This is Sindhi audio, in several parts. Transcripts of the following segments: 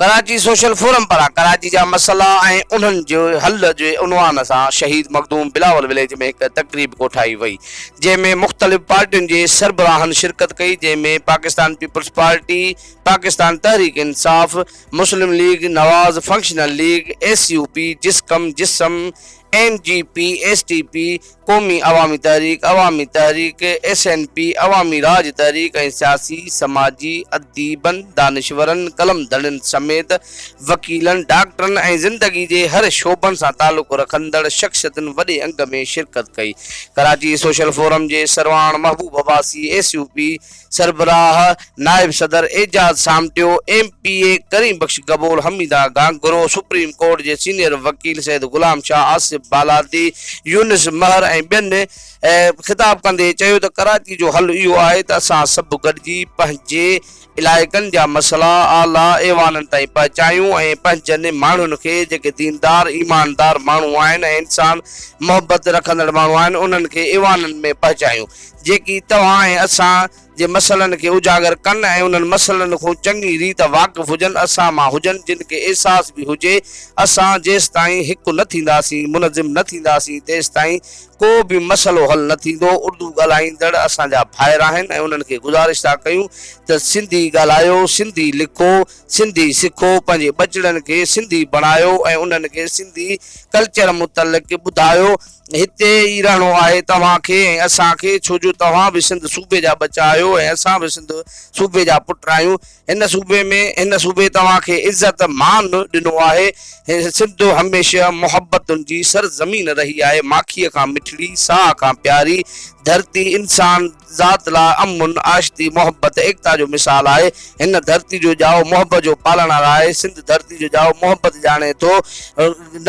ڪراچي سوشل فورم پاران ڪراچي جا مسئلا ۽ انهن جي حل جي عنوان سان شهيد مخدوم بلاول وليج ۾ هڪ تقريب ڪوٺائي وئي جنهن ۾ مختلف پارٽين جي سربراهن شرڪت ڪئي جنهن ۾ Pakistan Peoples Party, Pakistan Tehreek Insaf, Muslim League Nawaz, Functional League, S U P, JSQM, JSM, N G P, S T P, Qaumi Awami Tehreek, Awami Tehreek, S N P, Awami Raj Tehreek ۽ سياسي، سماجي، اديبن، دانشورن، قلم ڌڻين سميت وڪيلن، ڊاڪٽرن ۽ زندگي جي هر شعبن سان تعلق رکندڙ شخصيتن وڏي انگ ۾ شرڪت ڪئي. ڪراچي سوشل فورم جي سرواڻ Mehboob Abbasi, S U P سربراهه نائب صدر Ejaz Samtio, M P A Karim Bakhsh Gabol, Hamida Ghanghro, supreme court جي سينيئر وڪيل سيد غلام شاهه، آصف بالادي، يونس مهر ۽ ٻين خطاب ڪندي چيو ته ڪراچي جو حل اهو آهي ته اسان سڀ گڏجي پنهنجي علائقن جا مسئلا اعليٰ ايوانن تائين پهچايون ۽ پنهنجن ماڻهن کي جيڪي ديندار ايماندار ماڻهو آهن ۽ انسان محبت رکندڙ ماڻهو آهن انهن کي ايوانن ۾ پهچايون جيڪي توهان ۽ اسان جي مسئلن کي اجاگر ڪن ۽ انهن مسئلن کان چڱي ريت واقف هجن، اسان مان هجن جن کي احساس به هجي، اسان جيستائين هڪ نه ٿينداسين، منظم نه ٿينداسين تيستائين ڪو به مسئلو حل نه ٿيندو، اردو ڳالهائيندڙ اسان جا ڀائر آهن ۽ انهن کي گذارش ٿا ڪيون ته سنڌي ڳالهايو، سنڌي لکو، سنڌي سکو، پنهنجي ٻچڙن کي سنڌي بڻايو ۽ انهن کي سنڌي ڪلچر متعلق ٻڌايو. هتي ئي رهڻو آهي توهان کي ۽ اسان کي، ڇو جو توهان به سنڌ صوبي جا ٻچا آهيو ۽ اسان به سنڌ صوبي جا پٽ آهيون. هن صوبي ۾ هن صوبي توهان کي عزت مان ڏنو آهي. سنڌ هميشه محبتن جي سرزمين رهي آهي. ماکيء کان مٺڙي، ساهه کان پياري ڌرتي انسان ذات لاء امن، آشتي، محبت، ايڪتا جو مثال آهي. هن ڌرتي جو ڄائو محبت جو پالڻهار آهي. سنڌ ڌرتي جو ڄائو محبت ڄاڻي ٿو،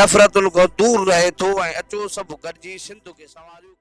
نفرتن کان دور رهي ٿو ۽ اچو سڀ گڏجي سنڌ کي سنواريون.